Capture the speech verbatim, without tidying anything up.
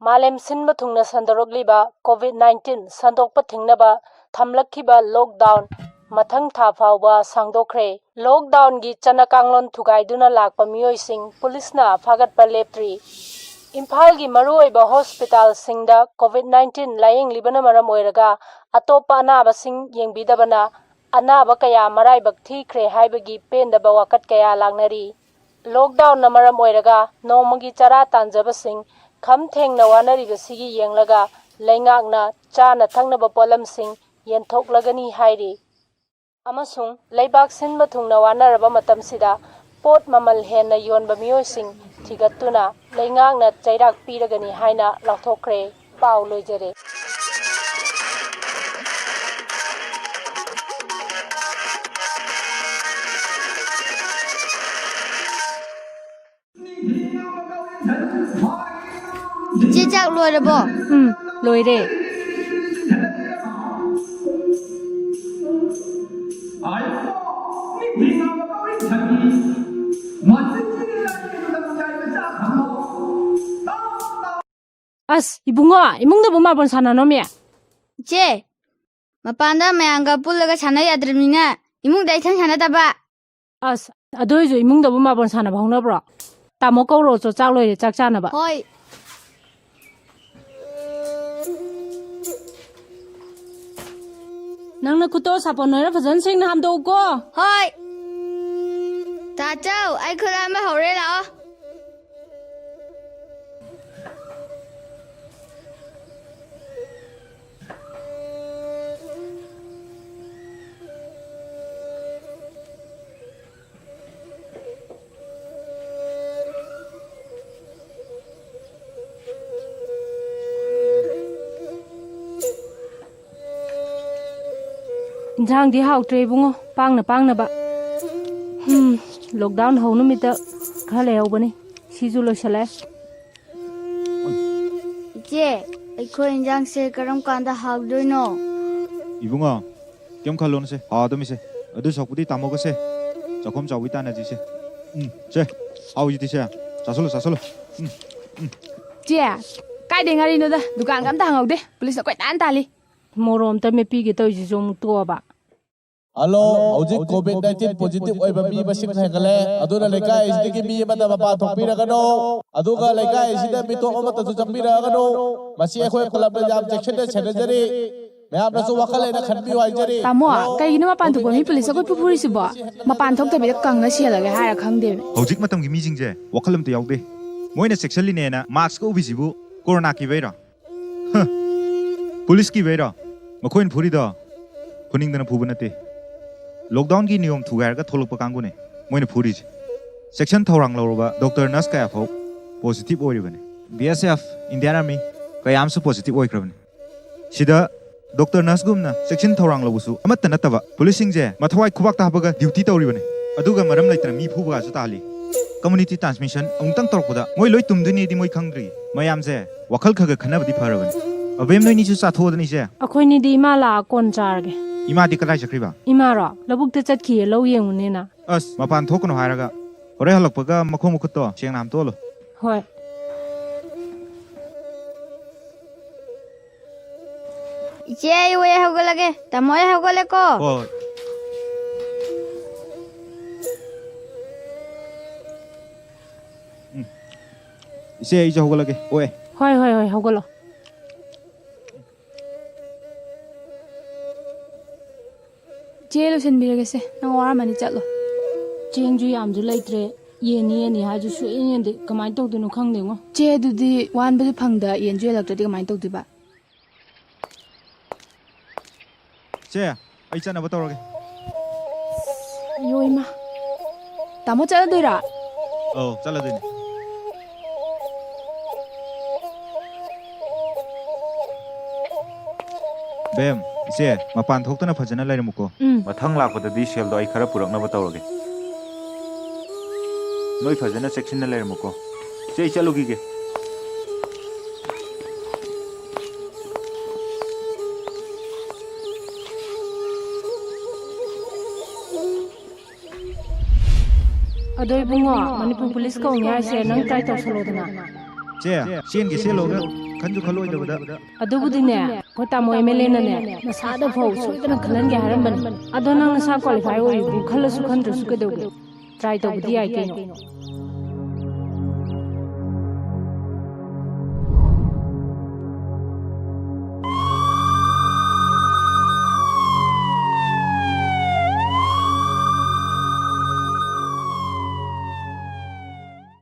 ꯃꯥꯂꯦꯝ ꯁꯤꯟꯕ ꯊꯨꯡꯅ ꯁꯟꯗꯣꯔꯛꯂꯤꯕ COVID nineteen ꯁꯟꯗꯣꯛꯄ ꯊꯤꯡꯅꯕ ꯊꯝꯂꯛꯈꯤꯕ lockdown ꯃꯊꯪ ꯊꯥ ꯐꯥꯎꯕ ꯁꯥꯡꯗꯣꯛꯈ꯭ꯔꯦ꯫ Lockdownꯒꯤ ꯆꯠꯅ ꯀꯥꯡꯂꯣꯟ ꯊꯨꯒꯥꯏꯗꯨꯅ ꯂꯥꯛꯄ ꯃꯤꯑꯣꯏꯁꯤꯡ ꯄꯨꯂꯤꯁꯅ ꯐꯥꯒꯠꯄ ꯂꯦꯞꯇ꯭ꯔꯤ꯫ ꯏꯝꯐꯥꯜꯒꯤ ꯃꯔꯨꯑꯣꯏꯕ hospitalꯁꯤꯡꯗ COVID nineteen ꯂꯥꯌꯦꯡꯂꯤꯕꯅ ꯃꯔꯝ ꯑꯣꯏꯔꯒ ꯑꯇꯣꯞꯄ ꯑꯅꯥꯕꯁꯤꯡ ꯌꯦꯡꯕꯤꯗꯕꯅ ꯑꯅꯥꯕ ꯀꯌꯥ ꯃꯔꯥꯏꯕꯛ ꯊꯤꯈ꯭ꯔꯦ ꯍꯥꯏꯕꯒꯤ ꯄꯦꯟꯗꯕ ꯋꯥꯀꯠ ꯀꯌꯥ ꯂꯥꯛꯅꯔꯤ꯫ Lockdownꯅ ꯃꯔꯝ ꯑꯣꯏꯔꯒ ꯅꯣꯡꯃꯒꯤ ꯆꯔꯥ ꯇꯥꯟꯖꯕꯁꯤꯡ ꯈꯝ ꯊꯦꯡꯅ ꯋꯥꯅꯔꯤꯕꯁꯤꯒꯤ ꯌꯦꯡꯂꯒ ꯂꯩꯉꯥꯛꯅ ꯆꯥꯅ ꯊꯛꯅꯕ ꯄꯣꯠꯂꯝꯁꯤꯡ ꯌꯦꯟꯊꯣꯛꯂꯒꯅꯤ ꯍꯥꯏꯔꯤ꯫ ꯑꯃꯁꯨꯡ ꯂꯩꯕꯥꯛ ꯁꯤꯟꯕ ꯊꯨꯡꯅ ꯋꯥꯅꯔꯕ ꯃꯇꯝꯁꯤꯗ ꯄꯣꯠ ꯃꯃꯜ ꯍꯦꯟꯅ ꯌꯣꯟꯕ ꯃꯤꯑꯣꯏꯁꯤꯡ ꯊꯤꯒꯠꯇꯨꯅ ꯂꯩꯉꯥꯛꯅ ꯆꯩꯔꯥꯛ ꯄꯤꯔꯒꯅꯤ ꯍꯥꯏꯅ ꯂꯥꯎꯊꯣꯛꯈ꯭ꯔꯦ꯫ ꯄꯥꯎ ꯂꯣꯏꯖꯔꯦ꯫ ꯏꯆꯦ, ꯆꯥꯛ ꯂꯣꯏꯔꯕꯣ? ꯎꯝ, ꯂꯣꯏꯔꯦ꯫ ꯑꯁ, ꯏꯕꯨꯡꯉꯣ, ꯏꯃꯨꯡꯗꯕꯨ ꯃꯥꯔꯕꯣꯜ ꯁꯥꯟꯅꯅꯣꯃꯤ꯫ ꯏꯆꯦ, ꯃꯄꯥꯟꯗ ꯃꯌꯥꯝꯒ ꯄꯨꯜꯂꯒ ꯁꯥꯟꯅ ꯌꯥꯗ꯭ꯔꯕꯅꯤꯅ ꯏꯃꯨꯡꯗ ꯏꯊꯟ ꯁꯥꯟꯅꯗꯕ꯫ ꯑꯁ, ꯑꯗꯨ ꯑꯣꯏꯁꯨ ꯏꯃꯨꯡꯗꯕꯨ ꯃꯥꯔꯕꯣꯜ ꯁꯥꯟꯅꯕ ꯍꯧꯅꯕ꯭ꯔꯣ? ꯇꯥꯃꯣ ꯀꯧꯔꯣ ꯆꯣ, ꯆꯥꯛ ꯂꯣꯏꯔꯦ, ꯆꯥꯛ ꯆꯥꯅꯕ꯫ ꯍꯣꯏ꯫ ꯅꯪꯅ ꯈꯨꯠꯇꯣ ꯁꯥꯄꯣꯟ ꯅꯣꯏꯔ ꯐꯖꯅ ꯁꯦꯡꯅ ꯍꯥꯝꯗꯣꯛꯎꯀꯣ꯫ ꯍꯣꯏ꯫ ꯇꯥꯆꯧ, ꯑꯩ ꯈꯨꯠ ꯍꯥꯝꯕ ꯍꯧꯔꯦ, ꯂꯥꯛꯑꯣ꯫ ꯏꯟꯖꯥꯡꯗꯤ ꯍꯥꯎꯇ꯭ꯔꯦ ꯏꯕꯨꯡꯉꯣ, ꯄꯥꯡꯅ ꯄꯥꯡꯅꯕ꯫ ꯍꯝ, lockdown ꯍꯧ ꯅꯨꯃꯤꯠꯇ ꯈꯔ ꯂꯩꯍꯧꯕꯅꯤ, ꯁꯤꯁꯨ ꯂꯣꯏꯁꯤꯜꯂꯛꯑꯦ꯫ ꯏꯆꯦ, ꯑꯩꯈꯣꯏ ꯏꯟꯖꯥꯡꯁꯦ ꯀꯔꯝ ꯀꯥꯟꯗ ꯍꯥꯎꯗꯣꯏꯅꯣ? ꯏꯕꯨꯡꯉꯣ, ꯀꯩꯝ ꯈꯜꯂꯨꯅꯨꯁꯦ, ꯍꯥꯎꯗꯃꯤꯁꯦ꯫ ꯑꯗꯨ ꯁꯔꯨꯛꯄꯨꯗꯤ ꯇꯥꯃꯣꯒꯁꯦ ꯆꯥꯛꯈꯨꯝ ꯆꯥꯎꯕꯤ ꯇꯥꯟꯅꯁꯤꯁꯦ꯫ ꯎꯝ, ꯁꯦ, ꯍꯥꯎꯏꯁꯤꯗꯤ ꯁꯦ, ꯆꯥꯁꯜꯂꯣ, ꯆꯥꯁꯜꯂꯣ꯫ ꯎꯝ, ꯎꯝ꯫ ꯆꯦ, ꯀꯥꯏꯗꯩ ꯉꯥꯔꯤꯅꯣꯗ, ꯗꯨꯀꯥꯟꯒ ꯑꯝꯇ ꯍꯥꯡꯍꯧꯗꯦ, ꯄꯨꯂꯤꯁꯅ ꯀꯣꯏꯇꯥꯟ ꯇꯥꯜꯂꯤ꯫ ꯃꯣꯔꯣꯛ ꯑꯝꯇ ꯃꯦꯠꯄꯤꯒꯦ ꯇꯧꯔꯤꯁꯤꯁꯨ ꯑꯃꯨꯛ ꯇꯣꯛꯑꯕ꯫ ꯍꯜꯂꯣ, ꯍꯧꯖꯤꯛ COVID nineteen positive ꯑꯣꯏꯕ ꯃꯤ ꯃꯁꯤꯡ ꯍꯦꯟꯒꯠꯂꯦ꯫ ꯑꯗꯨꯅ ꯂꯩꯀꯥꯏ ꯑꯁꯤꯗꯒꯤ ꯃꯤ ꯑꯃꯠꯇ ꯃꯄꯥꯟ ꯊꯣꯛꯄꯤꯔꯒꯅꯨ꯫ ꯑꯗꯨꯒ ꯂꯩꯀꯥꯏ ꯑꯁꯤꯗ ꯃꯤꯇꯣꯞ ꯑꯃꯠꯇꯁꯨ ꯆꯪꯕꯤꯔꯛꯑꯒꯅꯨ꯫ ꯃꯁꯤ ꯑꯩꯈꯣꯏ ꯀ꯭ꯂꯕꯅ ꯌꯥꯝ ꯆꯦꯛꯁꯤꯟꯅ ꯁꯦꯟꯅꯖꯔꯤ꯫ ꯃꯌꯥꯝꯅꯁꯨ ꯋꯥꯈꯜ ꯂꯩꯅ ꯈꯟꯕꯤꯌꯨ ꯍꯥꯏꯖꯔꯤ꯫ ꯇꯥꯃꯣ, ꯍꯜꯂꯣ, ꯀꯩꯒꯤꯅꯣ ꯃꯄꯥꯟ ꯊꯣꯛꯄ ꯃꯤ ꯄꯨꯂꯤꯁ ꯑꯩꯈꯣꯏ ꯐꯨ ꯐꯨꯔꯤꯁꯤꯕꯣ? ꯃꯄꯥꯟ ꯊꯣꯛꯇꯕꯤꯗ ꯀꯪꯅ ꯁꯤꯍꯜꯂꯒꯦ ꯍꯥꯏꯔ ꯈꯪꯗꯦꯃꯤ꯫ ꯍꯧꯖꯤꯛ ꯃꯇꯝꯒꯤ ꯃꯤꯁꯤꯡꯁꯦ ꯋꯥꯈꯜ ꯑꯝꯇ ꯌꯥꯎꯗꯦ꯫ ꯃꯣꯏꯅ ꯆꯦꯛꯁꯤꯜꯂꯤꯅꯦꯅ ꯃꯥꯛꯁꯀ ꯎꯞꯄꯤꯁꯤꯕꯨ ꯀꯣꯔꯣꯅꯥ ꯀꯤꯕꯩꯔꯣ? ꯍ! ꯄꯨꯂꯤꯁ ꯀꯤꯕꯩꯔꯣ ꯃꯈꯣꯏꯅ ꯐꯨꯔꯤꯗꯣ? ꯐꯨꯅꯤꯡꯗꯅ ꯐꯨꯕ ꯅꯠꯇꯦ꯫ ꯂꯣꯛꯗꯥꯎꯟꯒꯤ ꯅꯤꯌꯣꯝ ꯊꯨꯒꯥꯏꯔꯒ ꯊꯣꯛꯂꯛꯄ ꯀꯥꯡꯕꯨꯅꯦ ꯃꯣꯏꯅ ꯐꯨꯔꯤꯁꯦ꯫ ꯆꯦꯛꯁꯤꯟ ꯊꯧꯔꯥꯡ ꯂꯧꯔꯕ ꯗꯣꯛꯇꯔ, ꯅꯔꯁ ꯀꯌꯥ ꯐꯥꯎ ꯄꯣꯖꯤꯇꯤꯚ ꯑꯣꯏꯔꯤꯕꯅꯤ꯫ BSF, Indian Army ꯀꯌꯥ ꯑꯃꯁꯨ ꯄꯣꯖꯤꯇꯤꯚ ꯑꯣꯏꯈ꯭ꯔꯕꯅꯤ꯫ ꯁꯤꯗ ꯗꯣꯛꯇꯔ, ꯅꯔꯁꯒꯨꯝꯅ ꯆꯦꯛꯁꯤꯟ ꯊꯧꯔꯥꯡ ꯂꯧꯕꯁꯨ ꯑꯃꯠꯇ ꯅꯠꯇꯕ, ꯄꯨꯂꯤꯁꯁꯤꯡꯁꯦ ꯃꯊꯋꯥꯏ ꯈꯨꯕꯥꯛꯇ ꯍꯥꯞꯄꯒ ꯗ꯭ꯌꯨꯇꯤ ꯇꯧꯔꯤꯕꯅꯤ꯫ ꯑꯗꯨꯒ ꯃꯔꯝ ꯂꯩꯇꯅ ꯃꯤ ꯐꯨꯕꯒꯁꯨ ꯇꯥꯍꯜꯂꯤ꯫ ꯀꯝꯃ꯭ꯌꯨꯅꯤꯇꯤ ꯇ꯭ꯔꯥꯟꯁꯃꯤꯁꯟ ꯑꯃꯨꯛꯇꯪ ꯇꯧꯔꯛꯄꯗ ꯃꯣꯏ ꯂꯣꯏ ꯇꯨꯝꯗꯣꯏꯅꯦꯗꯤ ꯃꯣꯏ ꯈꯪꯗ꯭ꯔꯤ꯫ ꯃꯌꯥꯝꯁꯦ ꯋꯥꯈꯜ ꯈꯔ ꯈꯔ ꯈꯟꯅꯕꯗꯤ ꯐꯔꯕꯅꯤ꯫ ꯑꯕꯦꯝ, ꯅꯣꯏꯅꯤꯁꯨ ꯆꯥꯊꯣꯛꯑꯣꯗꯅ, ꯏꯆꯦ꯫ ꯑꯩꯈꯣꯏꯅꯤꯗꯤ ꯏꯃꯥ ꯂꯥꯛꯑ ꯀꯣꯟ ꯆꯥꯔꯒꯦ꯫ ꯏꯃꯥꯗꯤ ꯀꯗꯥꯏ ꯆꯠꯈ꯭ꯔꯤꯕ? ꯏꯃꯥꯔꯣ? ꯂꯧꯕꯨꯛꯇ ꯆꯠꯈꯤꯌꯦ, ꯂꯧ ꯌꯦꯡꯉꯨꯅꯦꯅ꯫ ꯑꯁ, ꯃꯄꯥꯟ ꯊꯣꯛꯀꯅꯨ ꯍꯥꯏꯔꯒ꯫ ꯍꯣꯔꯦꯟ ꯍꯜꯂꯛꯄꯒ ꯃꯈꯣꯡ ꯃꯈꯨꯠꯇꯣ ꯁꯦꯡꯅ ꯍꯥꯝꯇꯣꯛꯍꯜꯂꯨ꯫ ꯍꯣꯏ꯫ ꯏꯆꯦ, ꯑꯩ ꯋꯥꯏ ꯍꯧꯒꯠꯂꯒꯦ꯫ ꯇꯥꯃꯣ, ꯑꯩ ꯍꯧꯒꯠꯂꯦꯀꯣ꯫ ꯍꯣꯏ, ꯍꯣꯏ꯫ ꯎꯝ꯫ ꯏꯆꯦ, ꯑꯩꯁꯨ ꯍꯧꯒꯠꯂꯒꯦ꯫ ꯑꯣꯛꯑꯦ꯫ ꯍꯣꯏ, ꯍꯣꯏ, ꯍꯣꯏ, ꯍꯧꯒꯠꯂꯣ꯫ ꯆꯦ, ꯂꯣꯏꯁꯤꯟꯕꯤꯔꯒꯦꯁꯦ, ꯅꯪ ꯋꯥꯔꯝꯃꯅꯤ, ꯆꯠꯂꯣ꯫ ꯆꯦꯡꯁꯨ ꯌꯥꯝꯁꯨ ꯂꯩꯇ꯭ꯔꯦ, ꯌꯦꯟꯅꯤ ꯌꯦꯟꯅꯤ ꯍꯥꯏꯁꯨ ꯁꯨꯛꯌꯦꯟ ꯌꯦꯟꯗꯦ, ꯀꯃꯥꯏꯅ ꯇꯧꯗꯣꯏꯅꯣ ꯈꯪꯗꯦꯉꯣ꯫ ꯆꯦ, ꯑꯗꯨꯗꯤ ꯋꯥꯟꯕꯁꯨ ꯐꯪꯗ, ꯌꯦꯟꯁꯨ ꯌꯦꯜꯂꯛꯇ꯭ꯔꯗꯤ ꯀꯃꯥꯏꯅ ꯇꯧꯗꯣꯏꯕ? ꯆꯦ, ꯑꯩ ꯆꯠꯅꯕ ꯇꯧꯔꯒꯦ꯫ ꯑꯌꯣ ꯏꯃꯥ, ꯇꯥꯃꯣ ꯆꯠꯂꯗꯣꯏꯔꯥ? ꯑꯧ, ꯆꯠꯂꯗꯣꯏꯅꯦ꯫ ꯕꯦꯝ, ꯏꯆꯦ, ꯃꯄꯥꯟ ꯊꯣꯛꯇꯅ ꯐꯖꯅ ꯂꯩꯔꯝꯃꯨꯀꯣ꯫ ꯎꯝ꯫ ꯃꯊꯪ ꯂꯥꯛꯄꯗꯗꯤ ꯁꯦꯜꯗꯣ ꯑꯩ ꯈꯔ ꯄꯨꯔꯛꯅꯕ ꯇꯧꯔꯒꯦ꯫ ꯅꯣꯏ ꯐꯖꯅ ꯆꯦꯛꯁꯤꯟꯅ ꯂꯩꯔꯝꯃꯨꯀꯣ꯫ ꯏꯆꯦ, ꯑꯩ ꯆꯠꯂꯨꯈꯤꯒꯦ꯫ ꯑꯗꯣ ꯏꯕꯨꯡꯉꯣ, ꯃꯅꯤꯄꯨꯔ ꯄꯨꯂꯤꯁ ꯀꯧꯅꯤ ꯍꯥꯏꯁꯦ ꯅꯪ ꯇ꯭ꯔꯥꯏ ꯇꯧꯁꯜꯂꯣꯗꯅ꯫ ꯆꯦ, ꯆꯦꯟꯒꯦ ꯆꯦꯜꯂꯣꯒ ꯈꯟꯁꯨ ꯈꯜꯂꯣꯏꯗꯕꯗ꯫ ꯑꯗꯨꯕꯨꯗꯤꯅꯦ, ꯑꯩꯈꯣꯏ ꯇꯥꯃꯣ ꯑꯦꯝ ꯑꯦꯜ ꯑꯦꯅꯅꯦ, ꯅꯁꯥꯗ ꯐꯥꯎ ꯁꯣꯏꯗꯅ ꯈꯜꯍꯟꯒꯦ ꯍꯥꯏꯔꯝꯕꯅꯤ꯫ ꯑꯗꯣ ꯅꯪ ꯅꯁꯥ ꯀ꯭ꯋꯥꯂꯤꯐꯥꯏ ꯑꯣꯏꯔꯤꯕꯨ, ꯈꯜꯂꯁꯨ ꯈꯟꯗ꯭ꯔꯁꯨ ꯀꯩꯗꯧꯒꯦ? ꯇ꯭ꯔꯥꯏ ꯇꯧꯕꯗꯤ ꯌꯥꯏ ꯀꯩꯅꯣ꯫